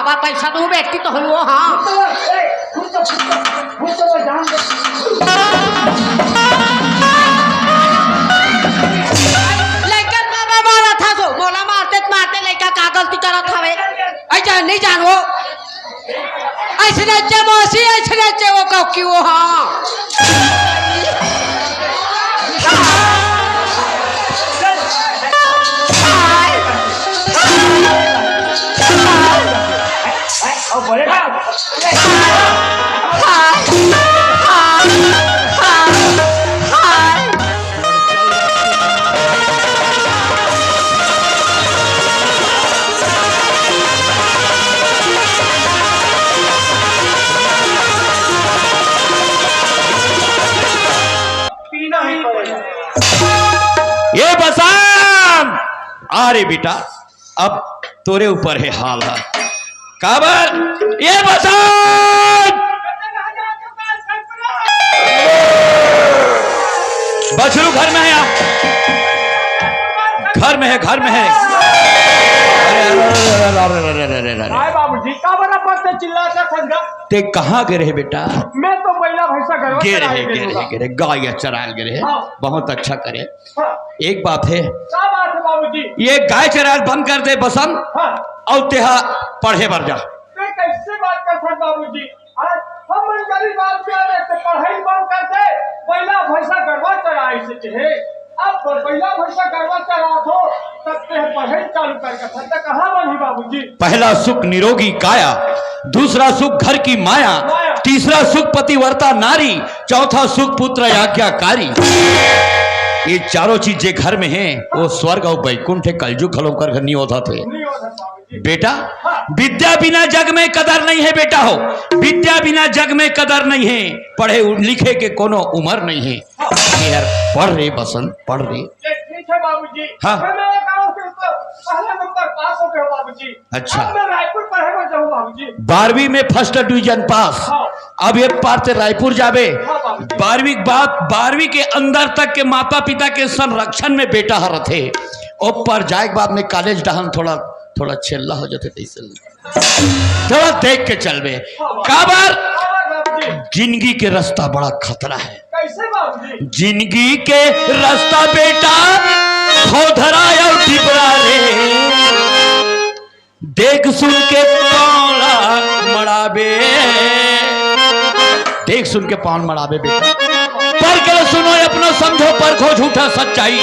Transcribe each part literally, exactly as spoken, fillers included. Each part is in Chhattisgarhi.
बात ऐसा तो बेटी तो हलुओ, हाँ। लइका मारा मारा था तो मोला मारते त मारते लइका का गलती करत हवे? ऐसा नहीं जानो। ऐसे नचे मौसी, ऐसे नचे वो कौकी वो, हाँ। ये बसंत, अरे बेटा, अब तोरे ऊपर हे हाल ह। काबर? ये बसंत! बछरू घर में हे या? घर में हे, घर में हे। अरे, अरे, अरे, अरे, अरे, अरे, अरे, अरे। काय बाबूजी, काबर अपन से चिल्लात हस गा? ते कहाँ गे रहे बेटा? मैं तो बइला भैंसा गरवा गे रहे, चराए गे गे रहे, रहे। गे रहे, गाय चराए गे रहे। हाँ। बहुत अच्छा करे। हाँ। एक बात हे, का बात हे बाबूजी? ये गाय चराए बंद कर दे बसंत, हाँ। अउ तेहा पढ़े बर जा। ते कैसे बात करथस बाबूजी? आज हम मन गरीब आदमी आने से पढ़ाई बंद कर दे, बइला भैंसा गरवा चराए से कहे। अब बइला भैंसा गरवा चरात हो, तब ते पढ़ाई चालू कर के, त कहाँ बनही बाबूजी? पहला सुख निरोगी काया, दूसरा सुख घर की माया, माया। तीसरा सुख पतिव्रता नारी, चौथा सुख पुत्र आज्ञाकारी। ये चारों चीज जे घर में हे, वो स्वर्ग अउ बैकुंठ हे, कलजुग घलो ओकर घर नहीं होता थे। नहीं होता बाबूजी। बेटा, हाँ। विद्या बिना जग में कदर नहीं है बेटा हो, विद्या बिना जग में कदर नहीं है, पढ़े लिखे के कोनो उमर नहीं है। हाँ। ये यार, पढ़ रे बसंत, पढ़ रे। ये ठीक है बाबूजी। हाँ। मैं गाँव के ऊपर पहला नंबर पास हो गया बाबूजी। अच्छा। अब मैं रायपुर पढ़े बर जाऊँ बाबूजी। बारहवीं में फर्स्ट डिवीजन पास। हाँ। अब ये पार से रायपुर जाबे। हाँ बाबूजी। बारहवीं के बाद, बारहवीं के अंदर तक के माता पिता के संरक्षण में बेटा ह रथे। ओ पर जाए के बाद में कॉलेज डहन थोड़ा, थोड़ा छेल्ला हो जाथे, तैसे थोड़ा देख के चलबे। हाँ बाबूजी। काबर? हाँ बाबूजी। जिंदगी के रास्ता बड़ा खतरा है। कैसे बाबूजी? जिंदगी के रास्ता बेटा खोधरा अउ डिबरा रे। देख सुन के पाँव ला मड़ाबे, देख सुन के पाँव मड़ाबे बेटा। पर के सुनो अपना, समझो परखो झूठा सच्चाई।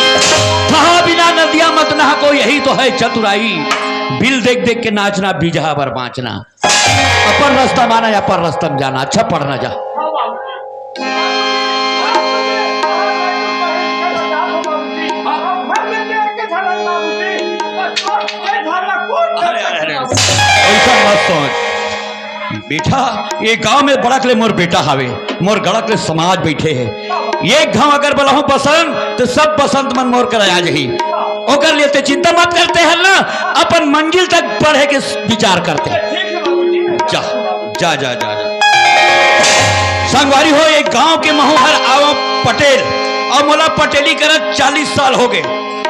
बहा बिना नदिया मत नहा को, यही तो है चतुराई। बिल देख देख के नाचना, बिजहा बर बाँचना। अपन रास्ता माना या पर रास्ता में जाना। अच्छा पढ़ना जा। अरे, अरे, अरे, अरे। ऐसा मत सोच। बेटा, ये गांव में बड़क ले मोर बेटा हावे, मोर गड़क ले समाज बैठे हे। ये गांव अगर बलाहूं बसंत, तो सब बसंत मन मोर करा आ जाही। ओकर लिए ते चिंता मत करते हैं ना, अपन मंजिल तक पढ़े के विचार करते हैं। जा, जा, जा, जा, जा। संगवारी हो, एक गांव के महूं हर आवं पटेल, अउ मोला पटेली करत चालीस साल हो गए।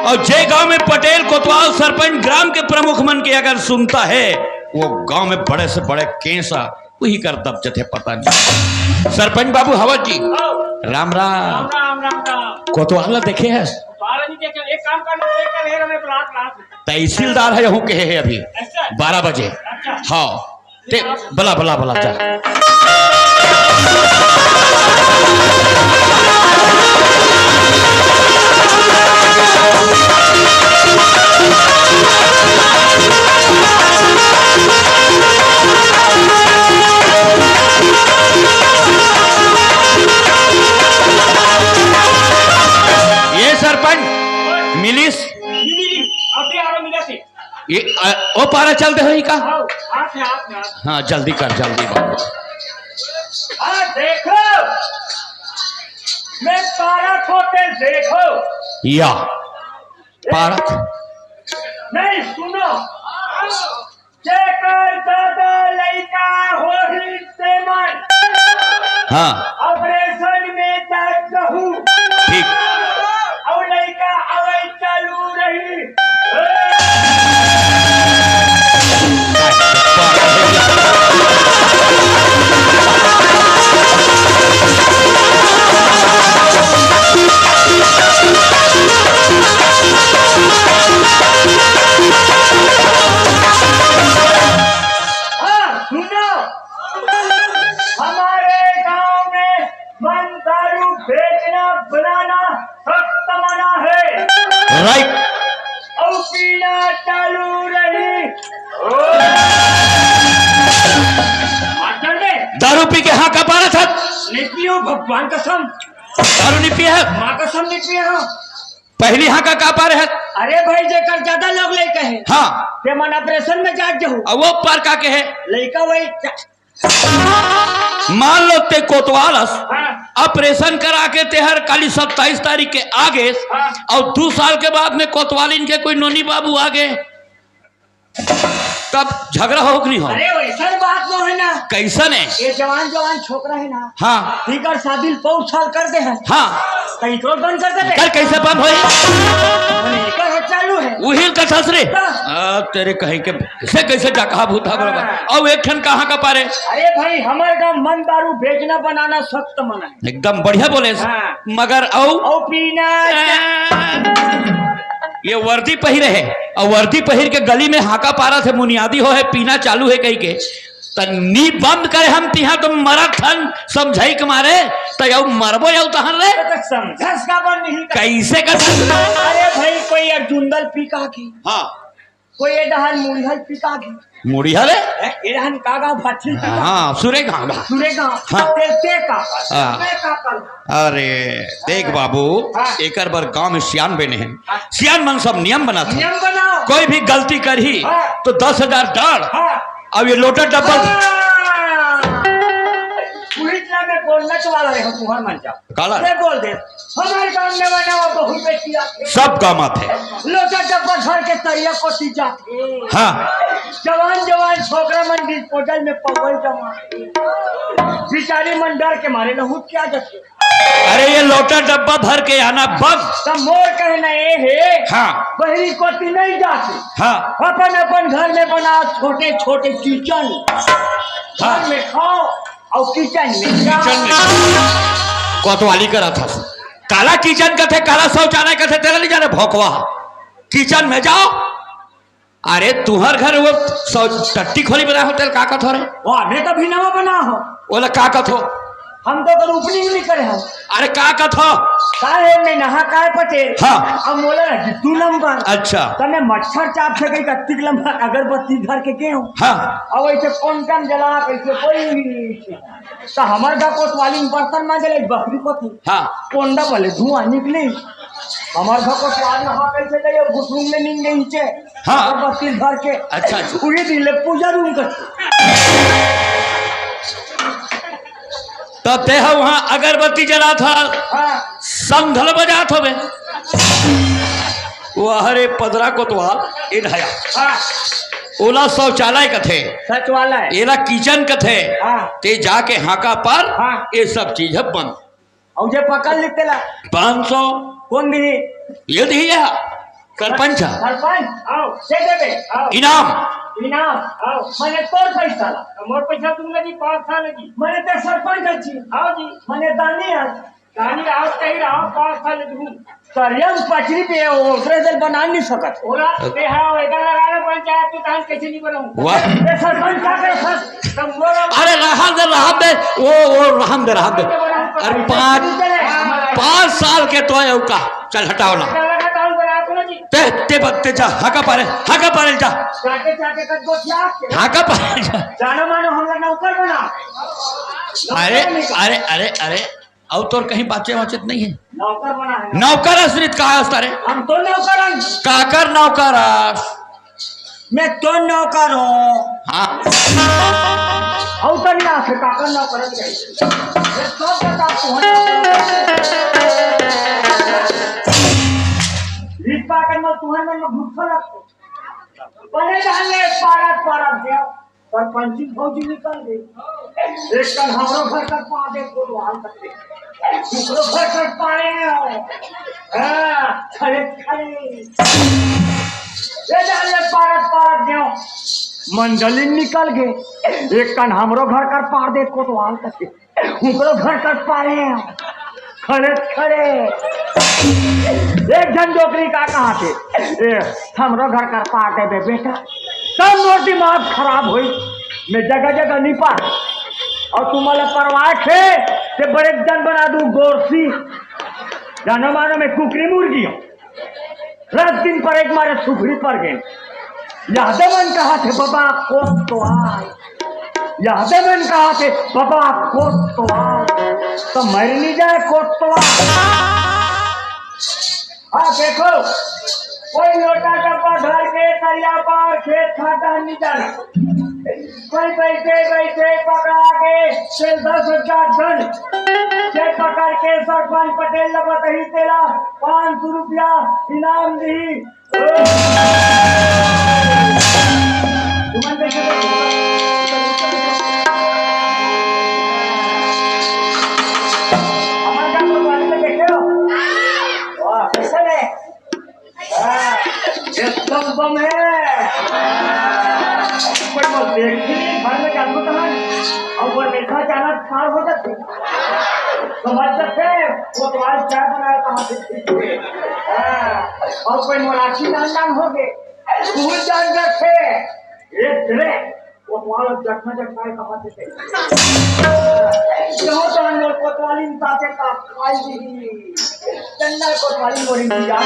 अउ जे गांव में पटेल कोतवाल सरपंच ग्राम के प्रमुख मन के अगर सुनता है, वो गांव में बड़े से बड़े केस आ, उही कर दब जथे, पता नहीं। सरपंच बाबू हवत जी, राम राम। राम राम, राम राम। कोतवाल ला देखे हस? कोतवाल नहीं देखे, एक काम करना, एक कर हे, हमें रात, रात में। तहसीलदार है, यहूं कहे है अभी। अच्छा। बारह बजे। अच्छा। हाँ। ते, बला, बला, बला, जा। ये सरपंच मिलिस। मिली, मिली। अभी आ रहा, मिला से। ये, अ, ओ पारा चल दे होई का? आओ, हाथ में, हाथ में, हाथ में। हाँ, जल्दी कर, जल्दी कर। हाँ, देखो, मैं पारा खोते देखो। या, पारा। नहीं, सुनो। जेकर ददा लइका होही तेमन हाँ। ऑपरेशन में जात रहू। ठीक। अउ लइका अवई चालू रही। राइट। अउ पीना चालू रही। मास्टर बे, दारू पी के हांका पारत हस। नहीं पियो, भगवान कसम। दारू नहीं पिए हस? माँ कसम नहीं पिए हंव। पहिली हांका का पारे हस? अरे भाई, जेकर ज्यादा लोग लइका हे, हाँ। ते मन ऑपरेशन में जात जहू। अउ वो पार का के हे? लइका वही चा- मान लो ते कोतवाल हस, हाँ। ऑपरेशन करा के तेहर काली सत्ताईस तारीख के आगे, हाँ। अउ दू साल के बाद में कोतवालिन के कोई नोनी बाबू आगे, तब झगड़ा हो कि नहीं हो? अरे, वैसन बात नोहे ना। कैसन हे? ये जवान जवान छोकरा हे ना, हाँ। इकर शादी पौर साल कर दे हे। हाँ। त इकरो बंद कर देबे। कर कैसे बंद होई? अरे, इकर चालू हे। उहिल का ससुरे। हाँ। आ, तेरे कहीं के, कैसे, कैसे डकहा भूत हा बरोबर। हाँ। अउ एक ठन कहाँ का पारे? अरे भाई, हमर गाँव मन दारू बेचना बनाना सख्त मना हे। एकदम बढ़िया बोले। हाँ। मगर अउ? अउ पीना। ये वर्दी पहिरे हे, अउ वर्दी पहिर के गली में हांका पारत हे, मुनियादी हो हे, पीना चालू हे कहि के, त नी बंद करे हम तिहा तो मरत हन समझई के मारे, त अउ मरबो अउ तहन रे। तो समझस का बन नहीं कर। कैसे कर? अरे भाई, कोई एक जुंदल पी का की। हाँ। कोई ये डहन मुड़िहल पी का की। मुड़िहल रे? ए, ये डहन का गाँव भाठी। हाँ, सुरेगांव। सुरेगांव। हाँ। तेल ते का। हाँ। ते का कर। अरे, देख बाबू, हाँ। एकर बर गांव में सियान बने हे। हाँ। सियान मन सब नियम बनाथे। नियम बनाओ। कोई भी गलती करही, हाँ। तो दस हजार डांड़। हाँ। अब ये लोटा डब्बा। हाँ। पुलिस ला मैं बोलना तो वाला रहे, तुहर मन जा। काला? मैं बोल दे, हमर गाँव में बना वो बहुत बेटी आथे। सब गाँव आथे। लोटा डब्बा धर के तरिया कोती जाथे। हाँ। जवान जवान छोकरा मन डिस्पोजल में पवल जमाथे। बिचारी मन डर के मारे लहुट के आ जाथे। अरे, ये लोटा डब्बा भर के आना बम। त मोर कहना ये हे, हाँ। बहरी कोती नहीं जाथे। हाँ। अपन अपन घर में बनाओ छोटे छोटे किचन। हाँ। घर में खाओ अउ किचन में जाओ। किचन में। कोतवाली करत हस। काला किचन कथे, काला शौचालय कथे, तेला नहीं जाने भोकवा। किचन में जाओ। अरे, तुहर घर वो शौ-, टट्टी खोली बना हो, तेला का कथो रे? वाह, मैं तो भी नवा बना हो। ओला का कथो? हम तो ओकर opening नहीं करे हन। अरे, का कथो? का हे, मैं नहा काय पटेल? हाँ। अब मोला लगी दू नंबर। अच्छा। त मैं मच्छर चाप से गई, कत्तिक लंबा अगरबत्ती धर के गए हूँ। हाँ। अब ऐसे कौन कम जला, कैसे कोई नहीं। त हमर घर कोतवाली में बर्तन मांजे ले बखरी कोती। हाँ। कोंडा वाले धुआं निकली। हमर घर कोतवाल नहा कैसे गई, घुटुंग में नींद गई नीचे। हाँ। अगरबत्ती धर के। अच्छा, अच्छा। उही दिन ले पूजा रूम कर। त तेहा वहां अगरबत्ती जलात हस, हाँ। संघल बजात होबे। वाह रे पदरा कोतवाल, ए ढाया। हाँ। ओला शौचालय कथे। शौचालय। एला किचन कथे। हाँ। ते जाके हांका पर, हाँ। ये सब चीज ह बंद। अउ जे पकड़ ली तेला? पाँच सौ। कोन दिही? ये दिही है। सरपंच ह। सरपंच? आओ। दे देबे। आओ। इनाम। इनाम? आओ। मने तोर पैसा ला। मोर पैसा तुम लगी, पाँच साल लगी। मने ते सरपंच अच्छी। आओ जी। मने दानी आज। दानी आज कही रहा, पाँच साल लगी। करिया में पचरी पे ओकरे से बना नहीं सकत। ओला, ते हा, एकर लगा ले पंचायत, तू तहन कैसे नहीं बनाऊं? वाह। ए सरपंच का करे सर? अरे रहन दे, रहन दे, वो, वो रहन दे, रहन दे। अरे पाँच, पाँच साल के तो है का। चल हटाओ ना। ते, ते बग, ते जा, हाका पारे, हाका पारे जा। हाका पारे जा। जानो मानो हम लोग नौकर बना। अरे, अरे, अरे, अरे, अउ तोर कहीं बाचे वाचे त नहीं है? नौकर बना है। नौकर असरित का असता रे? हम तो नौकर हन। काकर नौकर अस? मैं तो नौकर हूँ। हाँ। अउ तो नहीं आखे, काकर नौकर हन। मैं तो बता, तू है नौकर। रिश्ता करना तू है, मैं भूखा लगता। बने जान ले, पारत, पारत देव। सरपंची भौजी निकल गई। एक कन हमरो घर कर पा दे, कोतवाल कर दे। दूसरो घर कर पाए हो। हाँ, खड़े, खड़े। ये जान ले, पारत, पारत देव। मंडली निकल गए। एक कन हमरो घर कर पा दे, कोतवाल कर दे। उकरो घर कर पाए हैं। खड़े खड़े। एक झन डोकरी का कहा थे, "ए, हमरो घर कर पा देबे बेटा।" तब मोर दिमाग खराब होई। मैं जगह जगह नहीं पा। अउ तुम्हारा परवाह थे, ते बड़े जन बना दू गोरसी। जानो मानो मैं कुकरी मुर्गी हूँ। रात दिन पर एक मारे सुघरी पर गे। यादव मन कहा थे, "बाबा कोतवाल।" यादव मन कहा थे, "बाबा कोतवाल।" तो मर नहीं जाए कोतवाल। हाँ, देखो, कोई लोटा डब्बा धर के तरिया पार खेत खार डहन नहीं जाना। कोई बैठे बैठे पकड़ा के तेल दस हजार टन, जे पकड़ के सरपंच पटेल ला बतही तेला पाँच सौ रुपया इनाम दी। तुमन देखे तो हमारे गाँव में पानी में देखे हो? वाह, कैसे है? हाँ, एकदम बम है। कोई वो देख भी नहीं, घर में जादू तो है। और वो देखा अचानक ठार हो जाते। समझ सकते हैं, वो तुम्हारे चाय बनाया कहाँ से? हाँ, और कोई मोनाक्षी नाम नाम हो गए। भूल जान सकते हैं। ये तेरे कोतवाल जखना जखना है, कहाँ से थे? जहाँ तो हम लोग कोतवाली में ताते का खाई भी नहीं। चंदा कोतवाली मोरी की जान।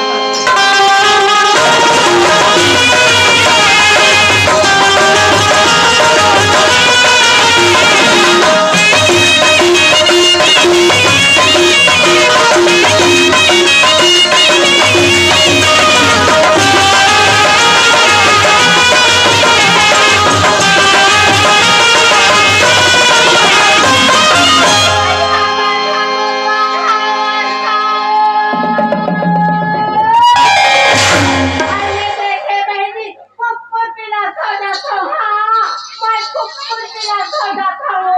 कुकुर पिला खा जाता हूँ, हाँ, मैं कुकुर पिला खा जाता हूँ।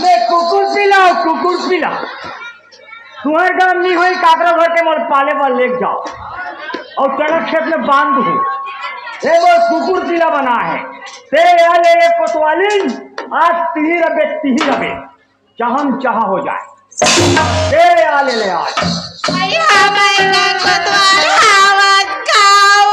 मैं कुकुर पिलाओ, कुकुर पिला। तुम्हारे काम नहीं होई, काकरा घर के मोर पाले पर लेके जाओ और चना खेत में बांध दो। ये मोर कुकुर पिला बना है। तेरे यहाँ ले ले कोतवालिन, आज तिही रबे, तिही रबे। चाहम चाह हो जाए। ए, आ ले ले आज। भैया, मैं का कोतवाल आवत खाओ।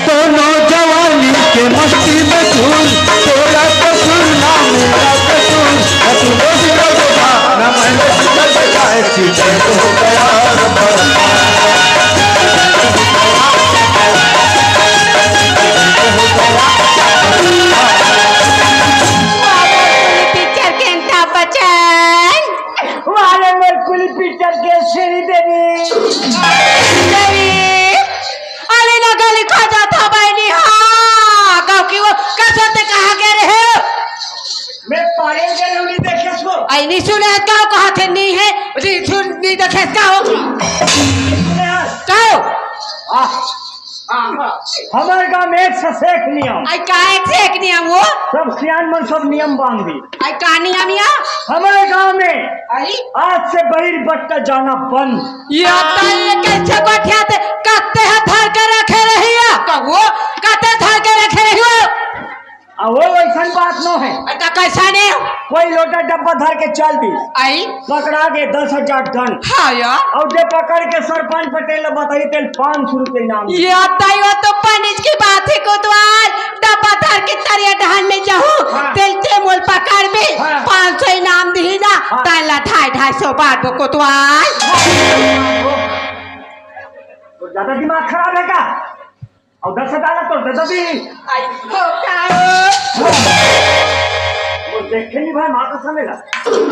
दोनों जवानी के मस्ती में धूल, तोरा कसूर ना मेरा कसूर, ना तूने सिर बजा, ना मैंने सिर बजा, एक्सीडेंट हो गया। वाह, मोर कुली पिक्चर के अमिताभ बच्चन। वाह रे मोर कुली पिक्चर के श्रीदेवी। श्रीदेवी, अली ना गली खा जाता बहनी, हाँ, गाँव की वो कसम से कहा के रहे हो? मैं पायल के रौली देखे सो। आई नहीं सुने, गाँव कहा थे नहीं है, नहीं सुन, नहीं देखे, का हो? सुने हस? का हो? आ, आ, हमारे गाँव में एक से एक नियम। आई का एक से एक नियम हो? सब सियान मन सब नियम बांध दी। आई का नियम या? हमारे गाँव में आई? आज से बहिर बट्टा जाना बंद। ये बताइए कैसे गोठिया थे, कत्ते हाथ धर के रखे रहिया? कहो, कत्ते धर के रखे रहियो? आ, वो वैसन बात नो है। अच्छा, कैसा नहीं? कोई लोटा डब्बा धर के चल दी। आई? पकड़ा के दस हजार दंड। हाँ यार। और जे पकड़ के सरपंच पटेल ला बताई, तेल पाँच सौ रुपये इनाम दी। ये बताई, वो तो पनिज की बात है, कोतवाल। डब्बा धर के तरिया डहान में जाहूँ, हाँ। तेल ते मोल पकड़ में हाँ। पाँच सौ इनाम दी ना, हाँ। ताला ढाई, ढाई सौ बांट वो कोतवाल। तो ज्यादा दिमाग खराब है क्या? और दस हजार तो दे दो भी। आई हो का हो? वो देखे नहीं भाई, माँ कसम है।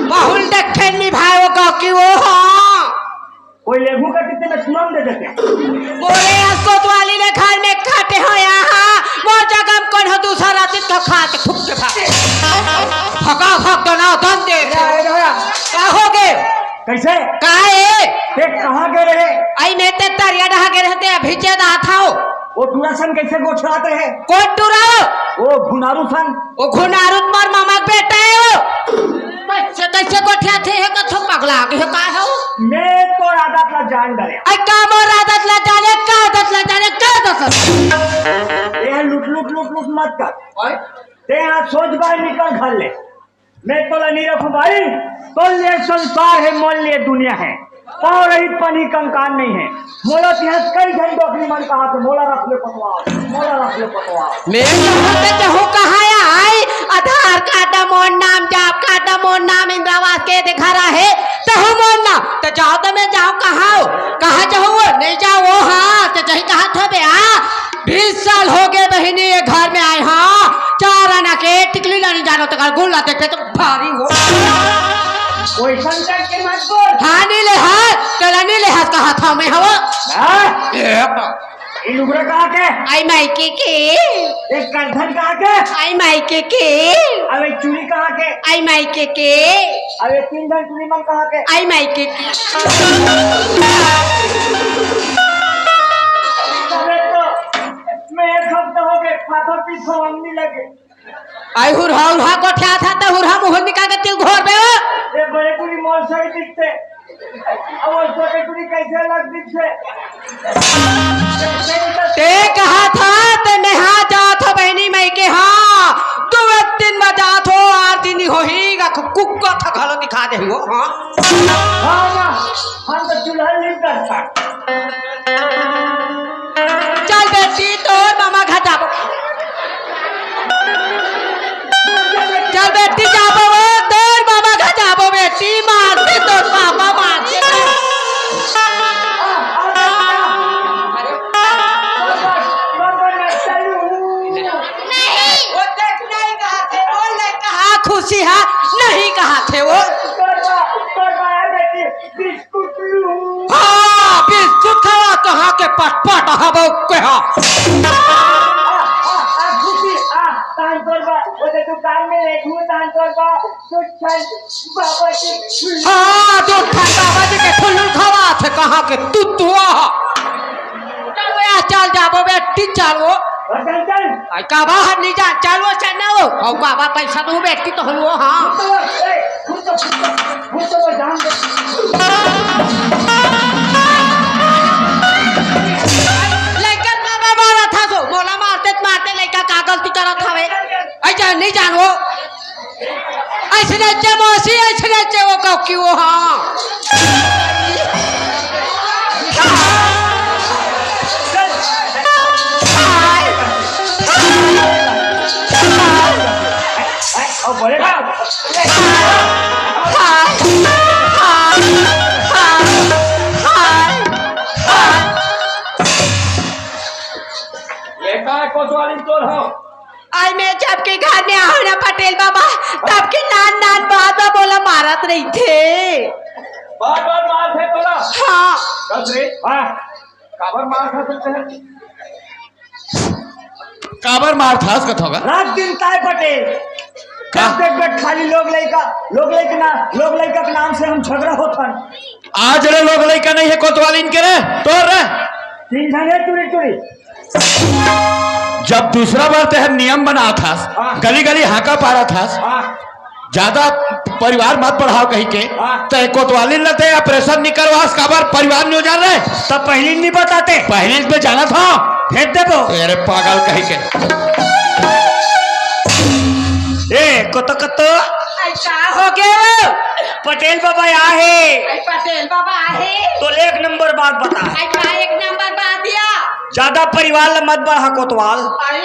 बहुल देखे नहीं भाई, वो का की वो, हाँ। कोई लेगू का कितने में तुरंत दे देते हैं। बोले, असोत वाली ने घर में खाते हो यहाँ, मोर जगह में कौन हो, दूसरा रात तो खा के थूक के भाग। फका फक तो ना दन दे। ए, ए, ए, का हो गए? कैसे? का है? ते कहाँ गए रहे? आई मैं ते तरिया डहा गए रहते, अभी चेत आता हो। वो टूरा सन कैसे गोठियात रहे? कौन टूरा हो? वो घुनारू सन। वो घुनारू तुम्हार मामा के बेटा है वो। कैसे, कैसे गोठियाथे है, कथो पगला के है, का है वो? मैं तो आदत ला जान डरे। आई का मोर आदत ला जाने, का आदत ला जाने, का आदत ला जाने? ये लुट, लुट, लुट, लुट मत कर। ओए? ते यहाँ सोच बाहर निकल घर ले। मैं तोला नहीं रखूं भाई, तोर लिए संसार है, मोर लिए दुनिया है। पाँव रही पनी कंकान नहीं है। मोला तिहां कई झन डोकरी मन कहा थे, "मोला रख ले पटवार, मोला रख ले पटवार।" मैं कहूं ते कहूं कहाँ आई, आ आधार कार्ड मोर नाम, जॉब कार्ड मोर नाम, इंदिरा आवास के दे घर आहे, तहू मोर नाम। त जाओ त मैं जाओ कहाँ हो? कहाँ जाओ वो? नहीं जाओ वो, हाँ, त जही कहाँ थो बे, हाँ? बीस साल हो गए बहिनी ये घर में आए, हाँ? चार आना के टिकली लानी जानो त गुल्ला देखते तो भारी हो। वैसन करके मत बोल। हाँ, नहीं ले हाथ, तेरा नहीं ले हाथ कहा था मैं, हवा? हाँ? ये बा- ये लुगरा कहाँ के? आई मायके के। एक करधन कहाँ के? आई मायके के। अब एक चूड़ी कहाँ के? आई मायके के। अब ये तीन धन चूड़ी मन कहाँ के? आई मायके के। अबे तो मैं एक हफ्ता हो गए, फादर पीछे हम नहीं लगे। आई हुरहा, हुरहा गोठियाथा त हुरहा मुँह निकाल के तिल घोर बे। ये बड़े पूरी मौसरी दिखते। अब वो छोटे पूरी कैसे लग दिखते? ते कहा था, ते नहा जात हो बहिनी माई के, हाँ। दो दिन में जात हो, आरती नहीं होही, गा कुक्का था घलो दिखा दे हो, हाँ। हाँ, हाँ। हम तो चूल्हा नहीं करता। चल बेटी, तोर मामा घर जाबो। चल बेटी, जाबो वो, तोर मामा घर जाबो बेटी, मारते तोर पापा, मारते। नहीं। वो देख नहीं कहा थे, वो नहीं कहा, खुशी है, नहीं कहा थे वो। हाँ, बिस्कुट खवा कहाँ के पटपट हबो के हा। आ, आ, आ, खुशी, आ, तान तोर बा, वो तो दुकान में ले घूम तान तोर बा, दूध छन, बाबा जी। हाँ, दूध छन बाबा जी के फुल्लुल खवा थे कहाँ के तू तुआ हा। चल बे, चल जाबो बे, टी चल वो। और चल, चल। आई का बाहर नहीं जा, चल वो चल ना वो। और का बा पैसा तो बेटी तो हलवो, हाँ। तो, ए, खुद तो, खुद तो, खुद तो वो जान दे। लइका बाबा मारा था सो, मोला मारते त मारते लइका का गलती करत हवे। ऐसा नहीं जान वो। ऐसे नहीं चे मौसी, ऐसे नहीं चे वो कौकी वो, हाँ। ये काय कोतवाली तोर हो? आई मैं जब के घर में आहूँ ना पटेल बाबा, तब के नान नान बात बा बोला मारत रहिथे। बार बार मार थे तोला। हाँ। कस रे? हाँ। काबर मार खा सकते हैं? काबर मार खास कथों का? रात दिन ताय पटेल। का? जब देख बे खाली लोग लइका, लोग लइका ना, लोग लइका के नाम से हम झगड़ा होत हन। आज रे लोग लइका नहीं है कोतवालिन के रे, तोर रे। तीन झन है टुरी टुरी। जब दूसरा बार ते हर नियम बना था, हाँ। गली गली हाका पारा था, हाँ। ज्यादा परिवार मत बढ़ाओ कही के, हाँ। ते कोतवाली न ते ऑपरेशन नहीं करवास, काबर परिवार नहीं हो जा रहे। तब पहली नहीं बताते। पहली पे जाना था। भेज दे वो। अरे पागल कही के। ए, कोतो कोतो। आई का हो गए वो? पटेल बाबा आ है। आई पटेल बाबा आ है। तो एक नंबर बात बता। आई का एक नंबर बात दिया? ज्यादा परिवार ल मत बढ़ा कोतवाल। आई।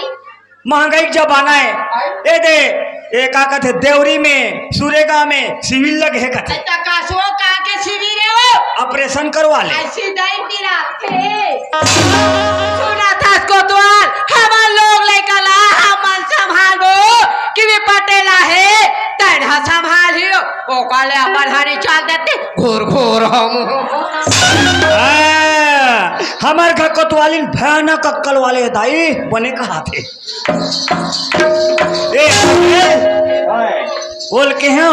महंगाई के जमाना है। आई। ए दे, ए का कथे, देवरी में, सुरेगा में सिविल लगे हे कथे। अच्छा, कासुओ का के सिविल है वो? ऑपरेशन करवा ले। ऐसी दई पिराथे। सुना था कोतवाल, हमर लोग लइका ला हमन संभालबो, कि भी पटेल आहे, तैं ह संभालियो। ओका ले अपन हरी चाल देते, घोर घोर हम। हाँ, हमर घर कोतवालिन भयानक अक्कल वाले दाई, बने कहा थे। ए, ए, बोल के हो?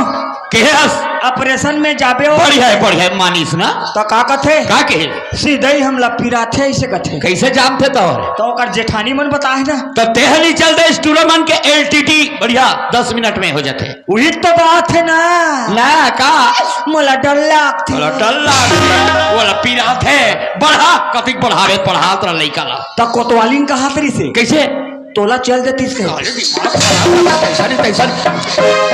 के हस? ऑपरेशन में जाबे हो? बढ़िया है, बढ़िया है, मानिस ना। तो का कथे? का कहे? सीधे ही हमला पिराथे, ऐसे कथे। कैसे जानते तो? तो ओकर जेठानी मन बताए ना। तो तेहली चल दे, स्टूडेंट मन के एलटीटी, बढ़िया, दस मिनट में हो जाते। वही तो बात है ना। ना, का? मोला डर लागथे। मोला डर लागथे। मोला पिराथे। बढ़ा, कतिक बढ़ावे, बढ़ा तोरा लइका ला। त कोतवालिन कहा तरी से? कैसे? तोला चल देती से। अरे दिमाग खराब है, तैसा नहीं, तैसा नहीं।